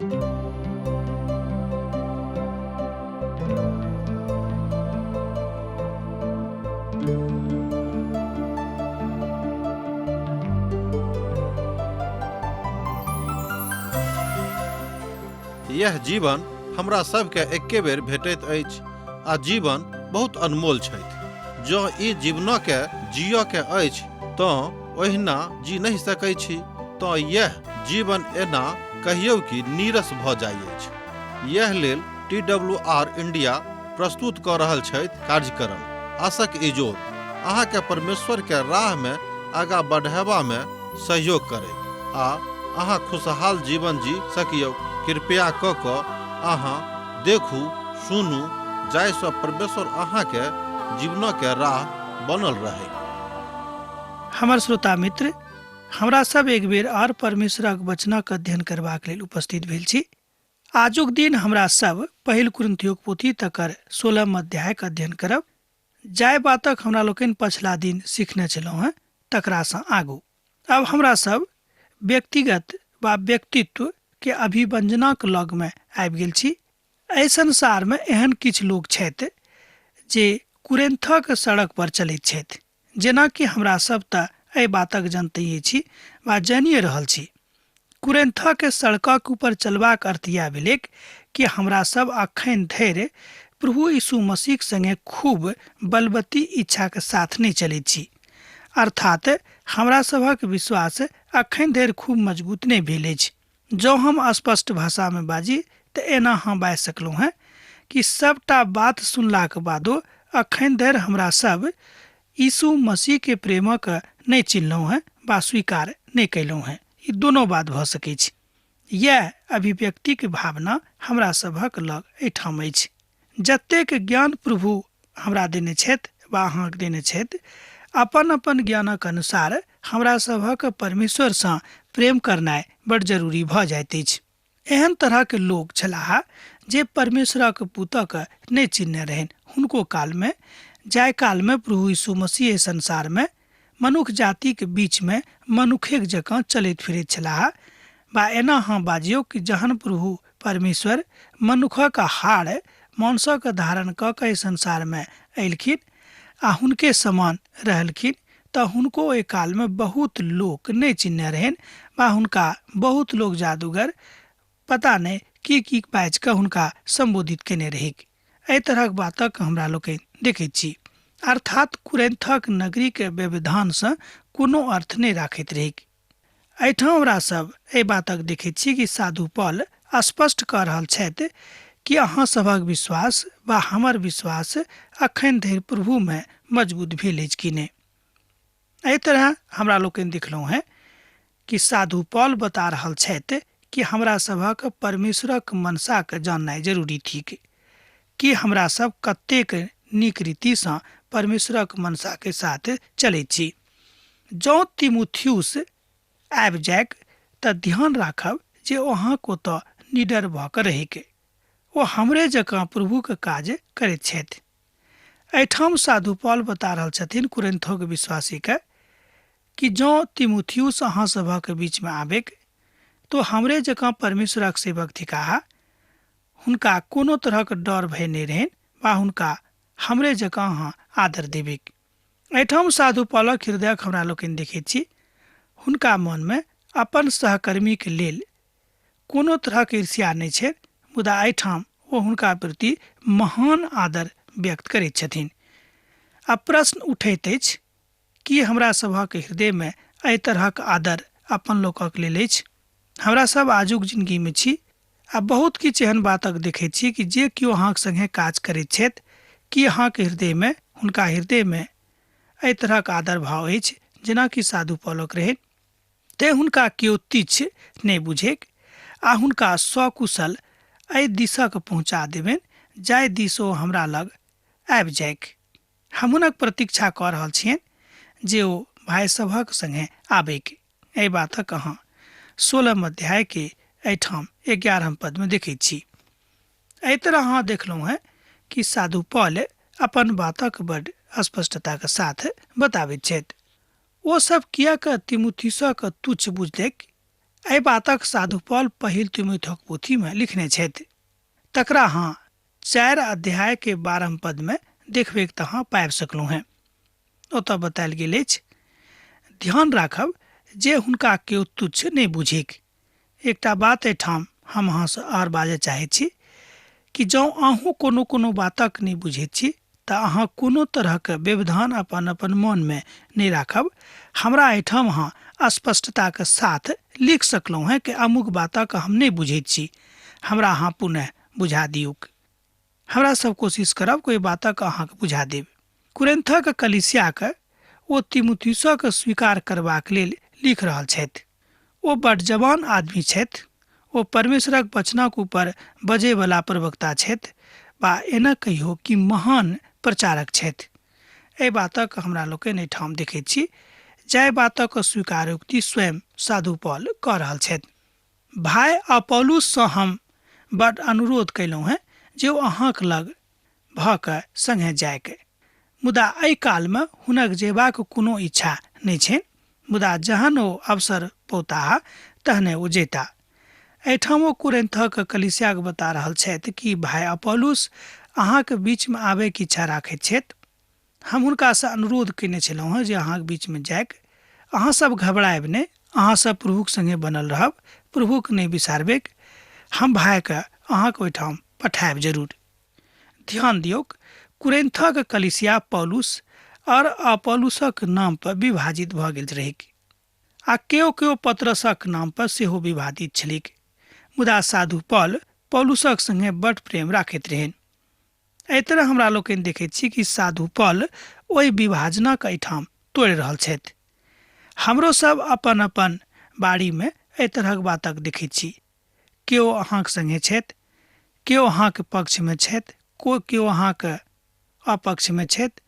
यह जीवन हमरा सबके एके बेर भेटैत अछि आ जीवन बहुत अनमोल छथि। जँ ई जीवनके जियऽ के अछि तँ ओहिना जी नहि सकै छी, तँ यैह जीवन एना कहियौ कि नीरस भऽ जाइ अछि। यैह लेल टी डब्ल्यू आर इंडिया प्रस्तुत कऽ रहल छथि कार्यक्रम आशक इजोत अहाँके परमेश्वर के राह में आगा बढ़ेबा में सहयोग करैत आ अहाँ खुशहाल जीवन जी सकियौ। कृपया कऽ कऽ अहाँ देखू, सुनू जाहिसँ परमेश्वर अहाँके जीवनके राह बनल रहै। हमर श्रोता मित्र, हमरा सब एक बेर आर परमेश्वरक वचनक अध्ययन करबाक लेल उपस्थित भेल छी। आजुक दिन हमरा सब पहिल कुरिन्थियोक पोथी तकर 16 अध्यायक अध्ययन करब। जाहि बातक हमरा लोकनि पछिला दिन सीखने छलहुँ हेँ तकरासँ आगू आब हमरा सब व्यक्तिगत वा व्यक्तित्व के अभिव्यंजनाक लगमे आबि गेल छी। एहि संसारमे एहन किछु लोक छथि जे कुरेन्थक सड़क पर चलैत छथि, जेनाकि हमरा सब तऽ एहि बातक जनतैये छी वा जानिए रहल छी। कुरेन्थक सड़कक ऊपर चलबाक अर्थ इएह भेलैक कि हमरा सब अखन धरि प्रभु यीशु मसीहक संगे खूब बलवती इच्छाक साथ नहि चलैत छी, अर्थात हमरा सभक विश्वास अखन धरि खूब मजबूत नहि भेल अछि। जँ हम स्पष्ट भाषामे बाजी तऽ एना अहाँ बाजि सकलहुँ हेँ कि सभटा बात सुनलाक बादो अखन धरि हमरा सब यीशु मसीहके प्रेमक नहि चिन्हलहुँ हेँ वा स्वीकार नहि कयलहुँ हेँ। ई दोनो बात भऽ सकैछ। इएह अभिव्यक्तिक भावना हमरा सभक लग एहिठाम अछि। जतेक ज्ञान प्रभु हमरा देने छथि वा अहाँके देने छथि, अपन अपन ज्ञानक अनुसार हमरा सभक परमेश्वरसँ प्रेम करनाइ बड़ जरूरी भऽ जाइत अछि। एहन तरहक लोक छलाह जे परमेश्वरक पुतक नहि चिन्हने रहनि हुनको कालमे, जाहि कालमे प्रभु यीशु मसीह एहि संसारमे मनुख जातिक बीचमे मनुखेक जकाँ चलैत फिरैत छलाह। वा एना अहाँ बाजियौ कि जहन प्रभु परमेश्वर मनुखक हाड़ मांसक धारण कऽ कऽ एहि संसारमे अयलखिन आ हुनके समान रहलखिन तऽ हुनको ओहि कालमे बहुत लोक नहि चिन्हने रहनि वा हुनका बहुत लोक जादूगर पता नहि की की बाजि कऽ हुनका सम्बोधित केने रहैक। एहि तरहक बातक हमरा लोकनि देखैत छी। अर्थात कुरेन्थक नगरीक व्यवधानसँ कोनो अर्थ नहि राखैत रहैक। एहिठाम हमरा सब एहि बातक देखैत छी कि साधु पॉल स्पष्ट कऽ रहल छथि कि अहाँ सभक विश्वास वा हमर विश्वास अखन धरि प्रभुमे मजबूत भेल अछि कि नहि। एहि तरह हमरा लोकनि देखलहुँ हेँ कि साधु पॉल बता रहल छथि कि हमरा सभक परमेश्वरक मनसाक जाननाइ जरूरी थिक, कि हमरा सब कतेक नीक रीतिसँ परमेश्वरक मनसाके साथ चलैत छी। जँ तिमुथियुस आबि जाइक तऽ ध्यान राखब जे अहाँक ओतऽ निडर भऽ कऽ रहैक। ओ हमरे जकाँ प्रभुक काज करैत छथि। एहिठाम साधु पॉल बता रहल छथिन कुरिन्थोक विश्वासीके कि जँ तिमुथियुस अहाँ सभक बीचमे आबैक तो हमरे जकाँ परमेश्वरक सेवक थिकाह। हुनका कोनो तरहक डर भय नहि रहनि वा हुनका हमरे जकाँ अहाँ आदर देबैक। एहिठाम साधु पॉलक हृदयक हमरा लोकनि देखैत छी। हुनका मनमे अपन सहकर्मीक लेल कोनो तरहक ईर्ष्या नहि छनि, मुदा एहिठाम ओ हुनका प्रति महान आदर व्यक्त करैत छथिन। आ प्रश्न उठैत अछि, की हमरा सभक हृदयमे एहि तरहक आदर अपन लोकक लेल अछि? हमरा सब आजुक जिनगीमे छी आ बहुत किछु एहन बातक देखैत छी कि जे केओ अहाँक संगे काज करैत छथि, की अहाँक हृदयमे हुनका हृदयमे एहि तरहक आदर भाव अछि जेना कि साधु पॉलक रहनि? तेँ हुनका केओ तुच्छ नहि बुझैक आ हुनका सकुशल एहि दिसक पहुँचा देबनि जाहि दिस ओ हमरा लग आबि जाइक। हम हुनक प्रतीक्षा कऽ रहल छियनि जे ओ भाय सभक संगे आबैक। एहि बातक अहाँ 16 अध्याय के एहिठाम 11 पद में देखैत छी। एहि तरह अहाँ देखलहुँ हेँ कि साधु पॉल अपन बातक बड स्पष्टताक साथ बताबैत छथि। ओ सब किएक तिमुथिसक तुच्छ बुझलक एहि बातक साधु पॉल पहिल तिमुथियुक पोथीमे लिखने छथि। तकरा अहाँ 4 अध्याय के 12 पद में देखबेक तऽ अहाँ पाबि सकलहुँ हेँ। ओतऽ बतायल गेल अछि, ध्यान राखब जे हुनका केओ तुच्छ नहि बुझिक। एकटा बात एहिठाम हम अहाँसँ आर बाजय चाहैत छी कि जँ अहूँ कोनो कोनो बातक नहि बुझैत छी तऽ अहाँ कोनो तरहक व्यवधान अपन अपन मनमे नहि राखब। हमरा एहिठाम अहाँ स्पष्टताके साथ लिख सकलहुँ हेँ कि अमुक बातक हम नहि बुझैत छी, हमरा अहाँ पुनः बुझा दियौक। हमरा सब कोशिश करब कोई बातक अहाँके बुझा देब। कुरिन्थक कलीसियाके ओ तिमुथियुसक स्वीकार करबाक लेल लिख रहल छथि। ओ बड जवान आदमी छथि। ओ परमेश्वरक वचनक ऊपर बजैवला प्रवक्ता छथि वा एना कहियो कि महान प्रचारक छथि। एहि बातक हमरा लोकनि एहिठाम देखैत छी, जाहि बातक स्वीकारोक्ति स्वयं साधु पॉल कऽ रहल छथि। भाय अपोलोससँ हम बड अनुरोध कयलहुँ हेँ जे ओ अहाँक लग भऽ कऽ सङ्गे जायके, मुदा एहि कालमे हुनक जेबाक कोनो इच्छा नहि छनि। मुदा जहन ओ अवसर पौताह तहने ओ जेता। एहिठाम ओ कुरिन्थक कलीसियाके बता रहल छथि कि भाय अपोलोस अहाँके बीचमे आबैके इच्छा राखैत छथि। हम हुनकासँ अनुरोध कयने छलहुँ हेँ जे अहाँके बीचमे जायके, अहाँ सब घबरायब नहि, अहाँ सब प्रभुक सङ्गे बनल रहब, प्रभुके नहि बिसारबैक। हम भायके अहाँके ओहिठाम पठायब जरूर। ध्यान दियौक, कुरिन्थक कलीसिया पौलुस और अपोलोसक नाम पर विभाजित भऽ गेल रहैक आ केओ केओ पतरसक नाम पर सेहो विवादित छलैक। मुदा साधु पॉल पौलुसक संगे बड प्रेम राखैत रहनि। एहि तरह हमरा लोकनि देखैत छी कि साधु पॉल ओहि विभाजनक एहिठाम तोड़ि रहल छथि। हमरो सब अपन अपन बाड़ीमे एहि तरहक बातक देखैत छी। केओ अहाँक संगे छथि, केओ अहाँक पक्षमे छथि, केओ अहाँक अपक्षमे छथि,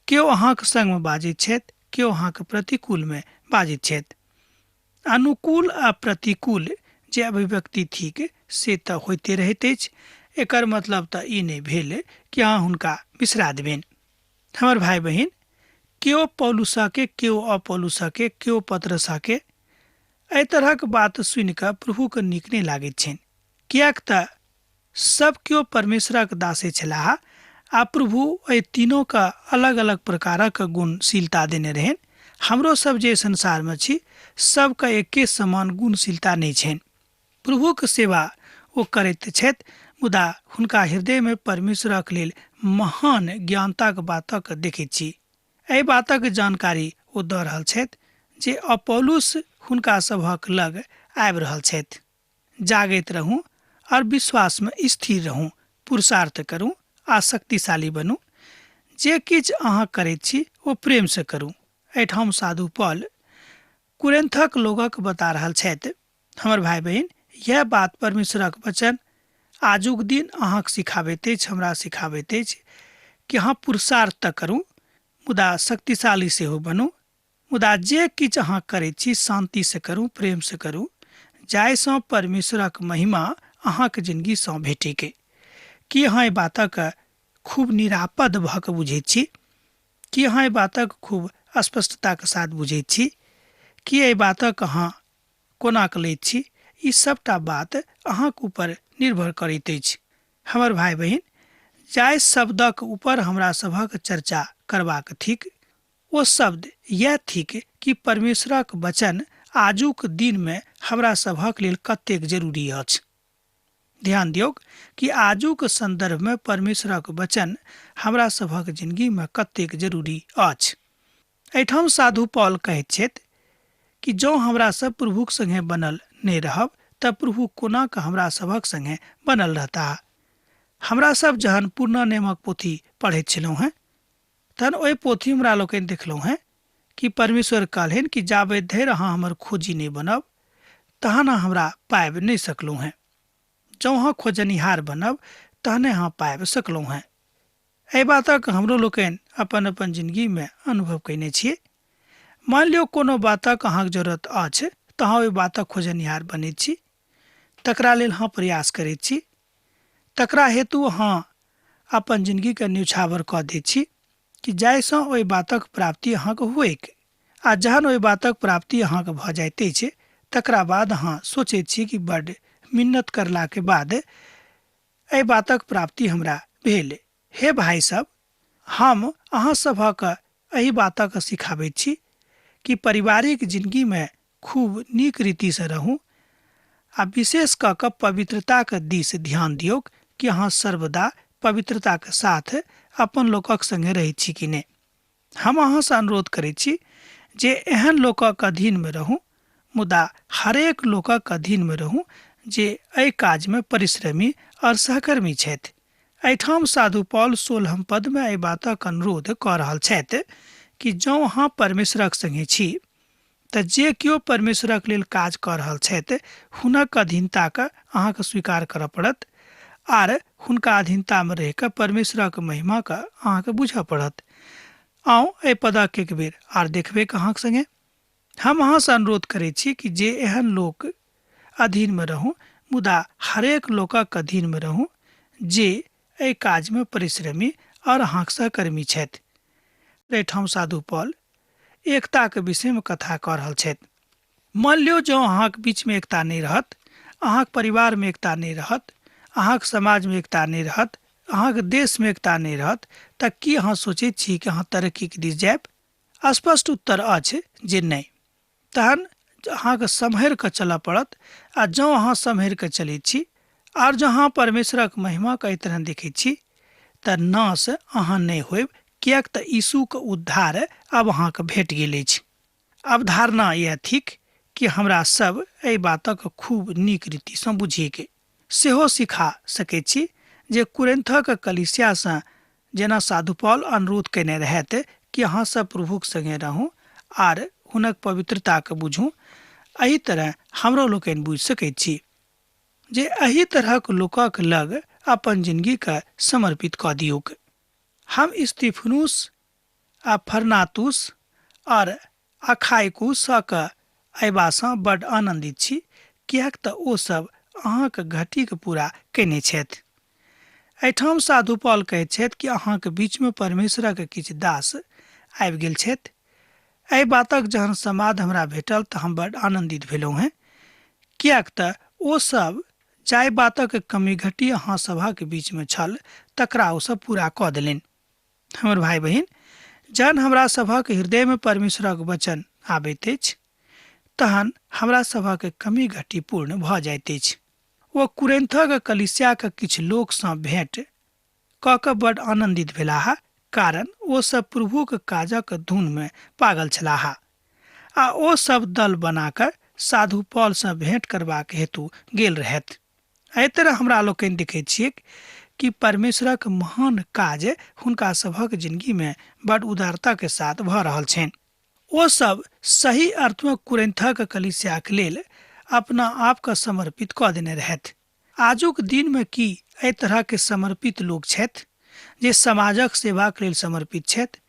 केओ अहाँक संगमे बाजैत छथि, केओ अहाँक प्रतिकूलमे बाजैत छथि। अनुकूल आ प्रतिकूल जे अभिव्यक्ति थिक से तऽ होइते रहैत अछि। एकर मतलब तऽ ई नहि भेल कि अहाँ हुनका बिसरा देबनि। हमर भाय बहिन, केओ पौलुसके, केओ अपौलुसके, केओ पतरसके, एहि तरहक बात सुनि कऽ प्रभुके नीक नहि लागैत छनि, किएक तऽ सब केओ परमेश्वरक दासे छलाह आ प्रभु एहि तीनोके अलग अलग प्रकारक गुणशीलता देने रहनि। हमरो सब जे संसारमे छी सबके एके समान गुणशीलता नहि छनि। प्रभुक सेवा ओ करैत छथि, मुदा हुनका हृदयमे परमेश्वरक लेल महान ज्ञानताक बातक देखैत छी। एहि बातक जानकारी ओ दऽ रहल छथि जे अपोलोस हुनका सभक लग आबि रहल छथि। जागैत रहू और विश्वासमे स्थिर रहू, पुरुषार्थ करू आ शक्तिशाली बनू। जे किछु अहाँ करैत छी ओ प्रेमसँ करू। एहिठाम साधु पॉल कुरिन्थक लोगक बता रहल छथि। हमर भाय बहिन, यह बात परमेश्वरक वचन आजुक दिन अहाँक सिखाबैत अछि, हमरा सिखाबैत अछि कि अहाँ पुरुषार्थ तऽ करू, मुदा शक्तिशाली सेहो बनू। मुदा जे किछु अहाँ करैत छी शान्तिसँ करू, प्रेमसँ करू, जाहिसँ परमेश्वरक महिमा अहाँक जिनगीसँ भेटैके। की अहाँ एहि बातक खूब निरापद भऽ कऽ बुझैत छी? की अहाँ एहि बातक खूब स्पष्टताके साथ बुझैत छी? की एहि बातक अहाँ कोना कऽ लैत छी? ई सबटा बात अहाँक ऊपर निर्भर करैत अछि। हमर भाय बहिन, जाहि शब्दक ऊपर हमरा सभक चर्चा करबाक थिक ओ शब्द यैह थिक कि परमेश्वरक वचन आजुक दिनमे हमरा सभक लेल कतेक जरूरी अछि। ध्यान दियौक कि आजुक संदर्भमे परमेश्वरक वचन हमरा सभक जिनगीमे कतेक जरूरी अछि। एहिठाम साधु पॉल कहैत छथि कि जँ हमरा सब प्रभुक संगे बनल नहि रहब तऽ प्रभु कोना कऽ हमरा सभक संगे बनल रहताह। हमरा सब जहन पुरना नियमक पोथी पढ़ैत छलहुँ हेँ तहन ओहि पोथी हमरा लोकनि देखलहुँ हेँ कि परमेश्वर कहलनि कि जाबे धरि अहाँ हमर खोजी नहि बनब तहन अहाँ हमरा पाबि नहि सकलहुँ हेँ। जँ अहाँ खोजनिहार बनब तहने अहाँ पाबि सकलहुँ हेँ। एहि बातक हमरो लोकनि अपन अपन जिनगीमे अनुभव कयने छियै। मानि लियौ कोनो बातक अहाँके जरूरत अछि तऽ अहाँ ओहि बातक खोजनिहार बनैत छी, तकरा लेल अहाँ प्रयास करैत छी, तकरा हेतु अहाँ अपन जिनगीके न्योछावर कऽ दैत छी कि जाहिसँ ओहि बातक प्राप्ति अहाँके होइक। आ जहन ओहि बातक प्राप्ति अहाँके भऽ जाइत अछि तकरा बाद अहाँ सोचैत छी कि बड्ड मिन्नत करलाके बाद एहि बातक प्राप्ति हमरा भेल। हे भाइ सब, हम अहाँ सभक एहि बातक सिखाबैत छी कि पारिवारिक जिनगीमे खूब नीक रीतिसँ रहू आ विशेष कऽ कऽ पवित्रताक दिस ध्यान दियौक कि अहाँ सर्वदा पवित्रताक साथ अपन लोकक संगे रहैत छी कि नहि। हम अहाँसँ अनुरोध करैत छी जे एहन लोकक अधीनमे रहू, मुदा हरेक लोकक अधीनमे रहू जे एहि काजमे परिश्रमी आओर सहकर्मी छथि। एहिठाम साधु पॉल 16 पदमे एहि बातक अनुरोध कऽ रहल छथि कि जँ अहाँ परमेश्वरक संगे छी तऽ जे केओ परमेश्वरक लेल काज कऽ रहल छथि हुनक अधीनताके अहाँके स्वीकार करऽ पड़त आर हुनका अधीनतामे रहि कऽ परमेश्वरक महिमाके अहाँके बुझऽ पड़त। आउ एहि पदक एक बेर आर देखबै अहाँके संगे। हम अहाँसँ अनुरोध करै छी कि जे एहन लोक अधीनमे रहू, मुदा हरेक लोकक अधीनमे रहू जे एहि काजमे परिश्रमी आओर अहाँक सहकर्मी छथि। एहिठाम साधु पॉल एकताके विषयमे कथा कऽ रहल छथि। मान लियौ जँ अहाँक बीचमे एकता नहि रहत, अहाँक परिवारमे एकता नहि रहत, अहाँक समाजमे एकता नहि रहत, अहाँक देशमे एकता नहि रहत, तऽ की अहाँ सोचैत छी कि अहाँ तरक्कीके दिस जायब? स्पष्ट उत्तर अछि जे नहि। तहन अहाँके सम्हरि कऽ चलऽ पड़त आ जँ अहाँ सम्हरि कऽ चलैत छी आर जँ अहाँ परमेश्वरक महिमाके एहि तरह देखैत छी तऽ नाश अहाँ नहि होयब, किएक तऽ यीशुके उद्धार आब अहाँके भेट गेल अछि। अवधारणा इएह थिक कि हमरा सब एहि बातक खूब नीक रीतिसँ बुझिके सेहो सिखा सकैत छी जे कुरिन्थक कलीसियासँ जेना साधु पॉल अनुरोध कयने रहथि कि अहाँ सब प्रभुक संगे रहू आर हुनक पवित्रताके बुझू, एहि तरह हमरो लोकनि बुझि सकैत छी जे एहि तरहक लोकक लग अपन जिनगीके समर्पित कऽ दियौक। हम स्तिफनुस आ फरनातुस और अखाइकुसक अयबासँ बड्ड आनन्दित छी, किएक तँ ओ सभ अहाँक घटीक पूरा कयने छथि। एहिठाम साधु पॉल कहैत छथि कि अहाँक बीचमे परमेश्वरक किछु दास आबि गेल छथि। एहि बातक जहन समाद हमरा भेटल तऽ हम बड्ड आनन्दित भेलहुँ हेँ, किएक तऽ ओ सभ जाहि बातक कमी घटी अहाँ सभक बीचमे छल तकरा ओ सभ पूरा कऽ देलनि। हमर भाइ बहिन, जहन हमरा सभक हृदयमे परमेश्वरक वचन आबैत अछि तहन हमरा सभक कमी घटी पूर्ण भऽ जाइत अछि। ओ कुरिन्थक कलीसियाक किछु लोकसँ भेंट कऽ कऽ बड्ड आनन्दित भेलाह, कारण ओ सब प्रभुक काजक धुनमे पागल छलाह आ ओ सब दल बना कऽ साधु पॉलसँ भेंट करबाक हेतु गेल रहथि। एहि तरह हमरा लोकनि देखैत छियैक कि परमेश्वरक महान काज हुनका सभक जिनगीमे बड्ड उदारताके साथ भऽ रहल छनि। ओ सब सही अर्थमे कुरिन्थक कलीसियाक लेल अपना आपके समर्पित कऽ देने रहथि। आजुक दिनमे की एहि तरहके समर्पित लोक छथि जे समाजक सेवाक लेल समर्पित छथि?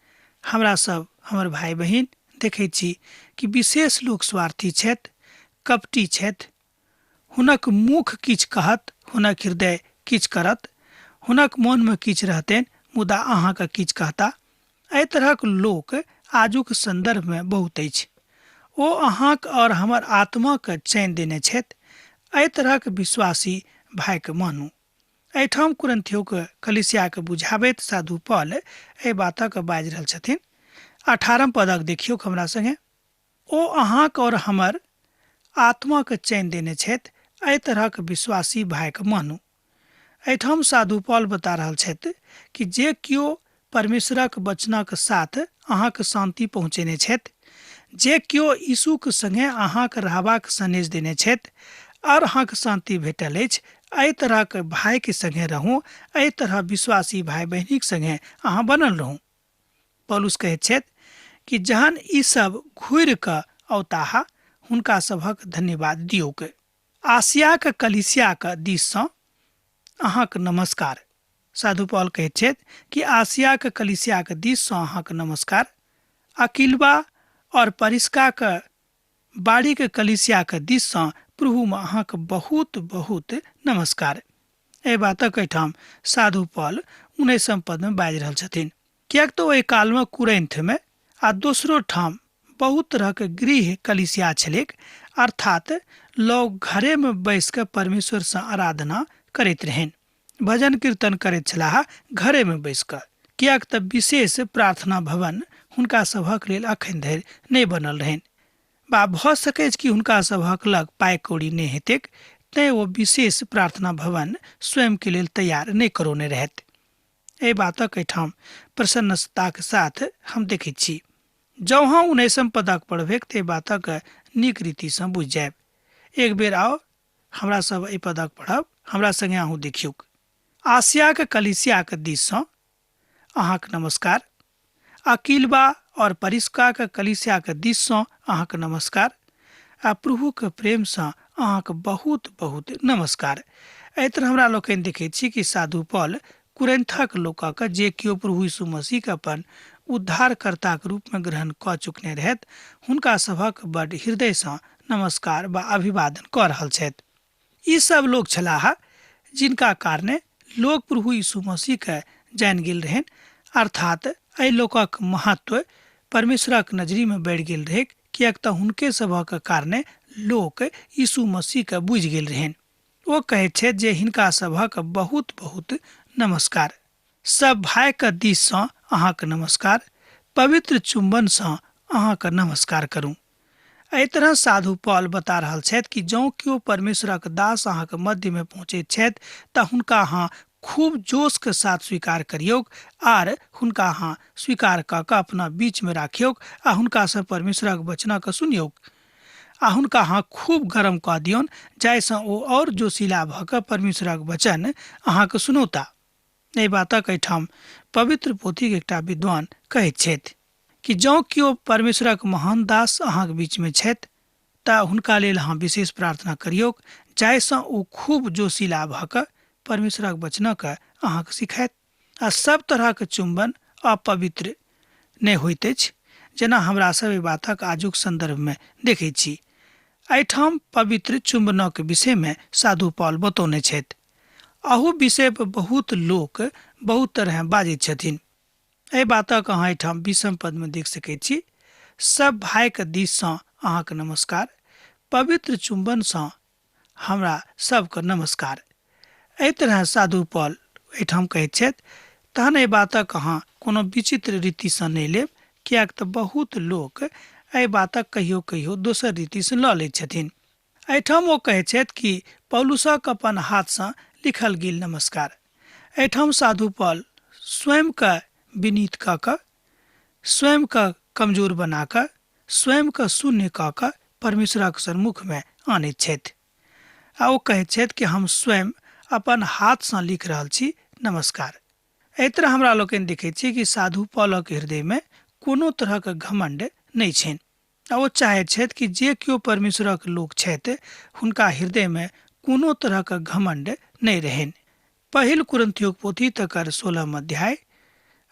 हमरा सब हमर भाइ बहिन देखैत छी कि विशेष लोक स्वार्थी छथि, कपटी छथि। हुनक मुख किछु कहत, हुनक हृदय किछु करत, हुनक मोनमे किछु रहतनि मुदा अहाँके किछु कहता। एहि तरहक लोक आजुक संदर्भमे बहुत अछि। ओ अहाँक और हमर आत्माके चैन देने छथि। एहि तरहक विश्वासी भाइके मानू। एहिठाम कुरिन्थियोक कलीसियाके बुझाबैत साधु पॉल एहि बातक बाजि रहल छथिन। 18 पदक देखियौक हमरा संगे। ओ अहाँक और हमर आत्माके चैन देने छथि। एहि तरहक विश्वासी भाइके मानू। एहिठाम साधु पॉल बता रहल छथि कि जे केओ परमेश्वरक वचनक साथ अहाँके शान्ति पहुँचेने छथि, जे केओ यीशुक संगे अहाँके रहबाक सनेश देने छथि और अहाँके शान्ति भेटल अछि, एहि तरहक भाइके संगे रहू, एहि तरह विश्वासी भाइ बहिनीक संगे अहाँ बनल रहू। पौलुस कहैत छथि कि जहन ई सब घुरि कऽ औताह हुनका सभक धन्यवाद दियौक। आसियाक कलीसियाक दिससँ अहाँक नमस्कार। साधु पॉल कहैत छथि कि आसियाक कलीसियाक दिससँ अहाँक नमस्कार। अकिलबा और परिस्काक बाड़ीक कलीसियाक दिससँ प्रभुमे अहाँक बहुत बहुत नमस्कार। एहि बातक एहिठाम साधु पॉल 19 पदमे बाजि रहल छथिन, किएक तऽ ओहि कालमे कुरिन्थमे आ दोसरो ठाम बहुत तरहक गृह कलीसिया छलैक अर्थात लोग घरे में बैस कऽ परमेश्वरसँ आराधना करैत रहनि, भजन कीर्तन करैत छलाह घरे में बैस कऽ, किएक तऽ विशेष प्रार्थना भवन हुनका सभक लेल अखन धरि नहि बनल रहनि। बा भऽ सकैछ कि हुनका सभक लग पाइ कौड़ी नहि हेतैक, तैँ ओ विशेष प्रार्थना भवन स्वयंके लेल तैयार नहि करौने रहथि। एहि बातक एहिठाम प्रसन्नताक साथ हम देखैत छी। जँ अहाँ 19 पदक पढ़बैक तऽ एहि बातक नीक रीतिसँ बुझि जायब। एक बेर आउ हमरा सब एहि पदक पढ़ब, हमरा संगे अहूँ देखियौक। आसियाक कलीसियाक दिससँ अहाँक नमस्कार। अकीलबा और परिस्काक कलीसियाक दिससँ अहाँक नमस्कार। आ प्रभुक प्रेमसँ अहाँक बहुत बहुत नमस्कार। एहि तरह हमरा लोकनि देखैत छी कि साधु पॉल कुरिन्थक लोकक जे केओ प्रभु यीशु मसीहके अपन उद्धारकर्ताक रूपमे ग्रहण कऽ चुकने रहथि, हुनका सभक बड हृदयसँ नमस्कार वा अभिवादन कऽ रहल छथि। ई सब लोक छलाह जिनका कारणे लोक प्रभु यीशु मसीहके जानि गेल रहनि, अर्थात एहि लोकक महत्व परमेश्वरक नजरीमे बढ़ि गेल रहैक, किएक तऽ हुनके सभक कारणे लोक यीशु मसीहके बुझि गेल रहनि। ओ कहैत छथि जे हिनका सभक बहुत बहुत नमस्कार। सब भाइके दिससँ अहाँके नमस्कार। पवित्र चुम्बनसँ अहाँके नमस्कार करू। एहि तरह साधु पॉल बता रहल छथि कि जँ केओ परमेश्वरक दास अहाँके मध्यमे पहुँचैत छथि तऽ हुनका अहाँ खूब जोशके साथ स्वीकार करियौक आर हुनका अहाँ स्वीकार कऽ कऽ अपना बीचमे राखियौक आ हुनकासँ परमेश्वरक वचनके सुनियौक आ हुनका अहाँ खूब गरम कऽ दियौन, जाहिसँ ओ आओर जोशीला भऽ कऽ परमेश्वरक वचन अहाँके सुनौता। एहि बातक एहिठाम पवित्र पोथीक एकटा विद्वान कहैत छथि कि जँ केओ परमेश्वरक महान दास अहाँके बीचमे छथि तऽ हुनका लेल अहाँ विशेष प्रार्थना करियौक, जाहिसँ ओ खूब जोशीला भऽ कऽ परमेश्वरक वचनके अहाँके सिखायत। आ सब तरहक चुम्बन अपवित्र नहि होइत अछि, जेना हमरा सब एहि बातक आजुक संदर्भमे देखैत छी। एहिठाम पवित्र चुम्बनक विषयमे साधु पॉल बतौने छथि। अहू विषय पर बहुत लोक बहुत तरह बाजैत छथिन। एहि बातक अहाँ एहिठाम 20 पदमे देख सकैत छी। सब भाइके दिससँ अहाँके नमस्कार, पवित्र चुम्बनसँ हमरा सबके नमस्कार। एहि तरह साधु पॉल एहिठाम कहैत छथि। तहन एहि बातक अहाँ कोनो विचित्र रीतिसँ नहि लेब, किएक तऽ बहुत लोक एहि बातक कहियो कहियो दोसर रीतिसँ लऽ लैत छथिन। एहिठाम ओ कहैत छथि कि पौलुसक अपन हाथसँ लिखल गेल नमस्कार। एहिठाम साधु पॉल स्वयंके विनीत कऽ कऽ, स्वयंके कमजोर बना कऽ, स्वयंके शून्य कऽ कऽ परमेश्वरक सम्मुखमे आनैत छथि आ ओ कहैत छथि कि हम स्वयं अपन हाथसँ लिख रहल छी नमस्कार। एहि तरह हमरा लोकनि देखैत छी कि साधु पॉलक हृदयमे कोनो तरहक घमंड नहि छनि आ ओ चाहैत छथि कि जे केओ परमेश्वरक लोक छथि हुनका हृदयमे कोनो तरहक घमंड नहि रहनि। पहिल कुरिन्थियोक पोथी तकर 16 अध्याय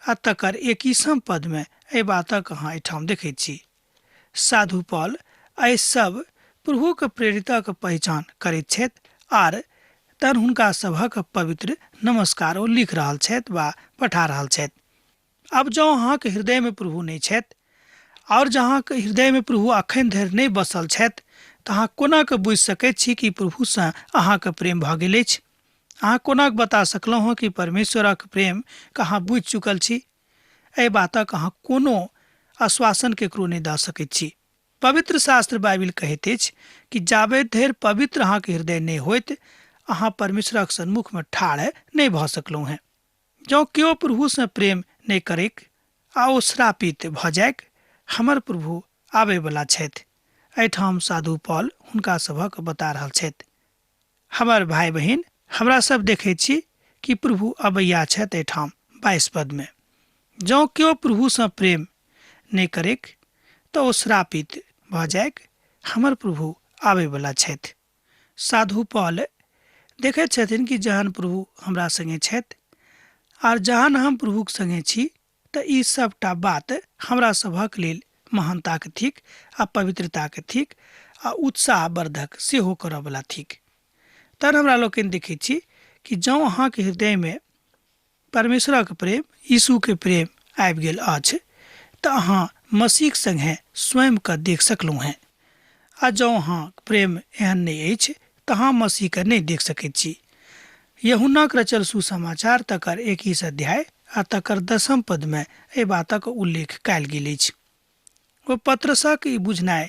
आ तकर 21 पदमे एहि बातक अहाँ एहिठाम देखैत छी। साधु पॉल एहि सब प्रभुक प्रेरितक पहिचान करैत छथि आर तहन हुनका सभक पवित्र नमस्कार ओ लिख रहल छथि वा पठा रहल छथि। आब जँ अहाँके हृदयमे प्रभु नहि छथि आओर जँ अहाँके हृदयमे प्रभु अखन धरि नहि बसल छथि तऽ अहाँ कोना कऽ बुझि सकैत छी कि प्रभुसँ अहाँके प्रेम भऽ गेल अछि? अहाँ कोना कऽ बता सकलहुँ हँ कि परमेश्वरक प्रेम के अहाँ बुझि चुकल छी? एहि बातक अहाँ कोनो आश्वासन केकरो नहि दऽ सकैत छी। पवित्र शास्त्र बाइबिल कहैत अछि कि जाबे धरि पवित्र अहाँके हृदय नहि होइत अहाँ परमेश्वरक सम्मुखमे ठाढ़ नहि भऽ सकलहुँ हेँ। जँ केओ प्रभुसँ प्रेम नहि करैक आ ओ श्रापित भऽ जाइक, हमर प्रभु आबयवला छथि। एहिठाम साधु पॉल हुनका सभक बता रहल छथि। हमर भाइ बहिन, हमरा सब देखैत छी कि प्रभु अबैया छथि। एहिठाम 22 पदमे जँ केओ प्रभुसँ प्रेम नहि करैक तऽ ओ श्रापित भऽ जाइक, हमर प्रभु आबयवला छथि। साधु पॉल देखैत छथिन कि जहन प्रभु हमरा संगे छथि आर जहन हम प्रभुक संगे छी तऽ ई सबटा बात हमरा सभक लेल महानताक थिक आ पवित्रताक थिक आ उत्साहवर्धक सेहो करऽवला थिक। तहन हमरा लोकनि देखैत छी कि जँ अहाँके हृदयमे परमेश्वरक प्रेम, यीशुके प्रेम आबि गेल अछि तऽ अहाँ मसीहक संगे स्वयंके देख सकलहुँ हेँ। आ जँ अहाँक प्रेम एहन नहि अछि तऽ अहाँ मसीहके नहि देख सकैत छी। यूहन्नाक रचल सुसमाचार तकर 21 अध्याय आ तकर 10 पदमे एहि बातक उल्लेख कयल गेल अछि। ओ पत्रसक ई बुझनाइ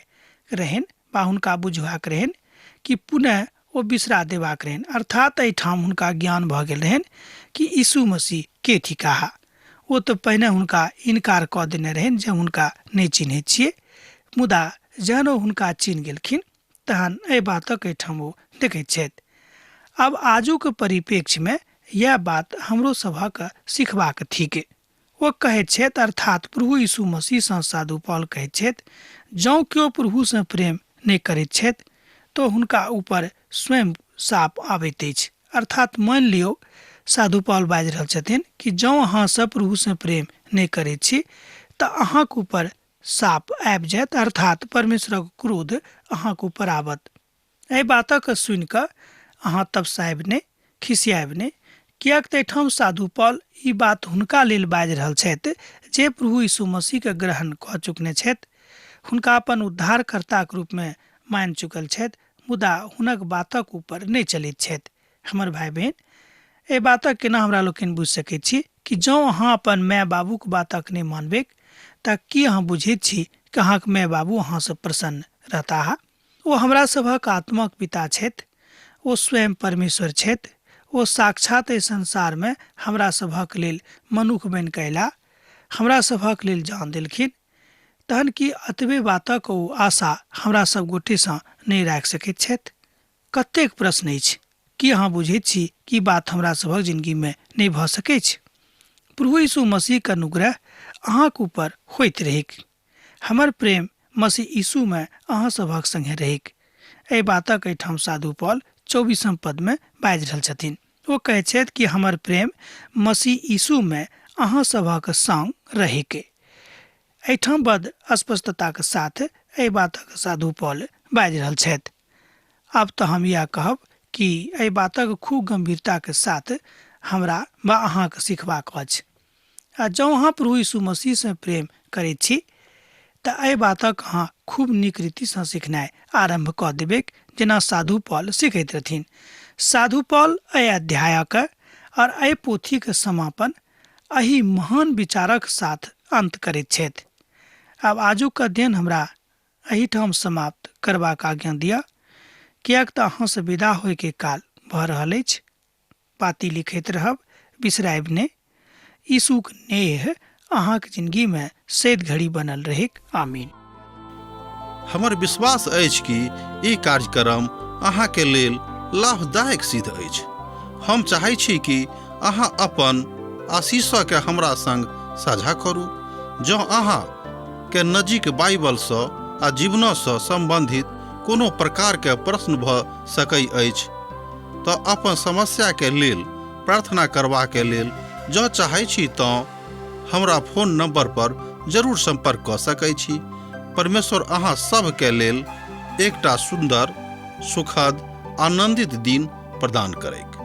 रहनि वा हुनका बुझबाक रहनि कि पुनः ओ बिसरा देबाक रहनि, अर्थात एहिठाम हुनका ज्ञान भऽ गेल रहनि कि यीशु मसीह के थिकाह। ओ तऽ पहिने हुनका इनकार कऽ देने रहनि जे हुनका नहि चिन्हैत छियै, मुदा जहन ओ हुनका चिन्ह गेलखिन तहन एहि बातक एहिठाम ओ देखैत छथि। आब आजुक परिप्रेक्ष्यमे इएह बात हमरो सभक सिखबाक थिक। ओ कहैत छथि, अर्थात प्रभु यीशु मसीहसँ साधु पॉल कहैत छथि, जँ केओ प्रभुसँ प्रेम नहि करैत छथि तऽ हुनका ऊपर स्वयं साप आबैत अछि। अर्थात मानि लियौ साधु पॉल बाजि रहल छथिन कि जँ अहाँ सब प्रभुसँ प्रेम नहि करैत छी तऽ अहाँक ऊपर साप आबि जायत, अर्थात परमेश्वरक क्रोध अहाँक ऊपर आबत। एहि बातक सुनि कऽ अहाँ तपसायब नहि, खिसियायब नहि, किएक तऽ एहिठाम साधु पॉल ई बात हुनका लेल बाजि रहल छथि जे प्रभु यीशु मसीहके ग्रहण कऽ चुकने छथि, हुनका अपन उद्धारकर्ताक रूपमे मानि चुकल छथि, मुदा हुनक बातक ऊपर नहि चलैत छथि। हमर भाय बहिन, एहि बातक केना हमरा लोकनि बुझि सकैत छी कि जँ अहाँ अपन माय बाबूक बातक नहि मानबैक तऽ की अहाँ बुझैत छी कि अहाँक माय बाबू अहाँसँ प्रसन्न रहताह? ओ हमरा सभक आत्माक पिता छथि, ओ स्वयं परमेश्वर छथि, ओ साक्षात एहि संसारमे हमरा सभक लेल मनुख बनि कऽ अयलाह, हमरा सभक लेल जान देलखिन। तहन की एतबे बातक ओ आशा हमरा सब गोटेसँ नहि राखि सकैत छथि? कतेक प्रश्न अछि। की अहाँ बुझैत छी कि बात हमरा सभक जिनगीमे नहि भऽ सकैछ? प्रभु यीशु मसीहक अनुग्रह अहाँक ऊपर होइत रहैक। हमर प्रेम मसीह यीशुमे अहाँ सभक संगे रहैक। एहि बातक एहिठाम साधु पॉल 24 पदमे बाजि रहल छथिन। ओ कहैत छथि कि हमर प्रेम मसीह यीशुमे अहाँ सभक संग रहैक। एहिठाम बड स्पष्टताक साथ एहि बातक साधु पॉल बाजि रहल छथि। आब तऽ हम इएह कहब कि एहि बातक खूब गंभीरताक साथ हमरा वा अहाँके सिखबाक अछि। आ जँ अहाँ प्रभु यीशु मसीहसँ प्रेम करैत छी तऽ एहि बातक अहाँ खूब नीक रीतिसँ सिखनाइ आरम्भ कऽ देबैक, जेना साधु पॉल सिखैत रहथिन। साधु पॉल एहि अध्यायक आओर एहि पोथीक समापन एहि महान विचारक साथ अन्त करैत छथि। आब आजुक अध्ययन हमरा एहिठाम समाप्त करबाक आज्ञा दिअ, किएक तऽ अहाँसँ विदा होइके काल भऽ रहल अछि। पाती लिखैत रहब, बिसरायब नहि। यीशुक नेह अहाँक जिनगीमे सैद घड़ी बनल रहैक। आमीन। हमर विश्वास अछि कि ई कार्यक्रम अहाँके लेल लाभदायक सिद्ध अछि। हम चाहै छी कि अहाँ अपन आशीषके हमरा संग साझा करू। जँ अहाँ के नजीक बाइबलसँ आ जीवनसँ सम्बन्धित कोनो प्रकारके प्रश्न भऽ सकै अछि तऽ अपन समस्याके लेल प्रार्थना करबाके लेल जँ चाहै छी तँ हमरा फोन नंबर पर जरूर संपर्क कऽ सकै छी। परमेश्वर अहाँ सभके लेल एकटा सुन्दर, सुखद, आनंदित दिन प्रदान करैक।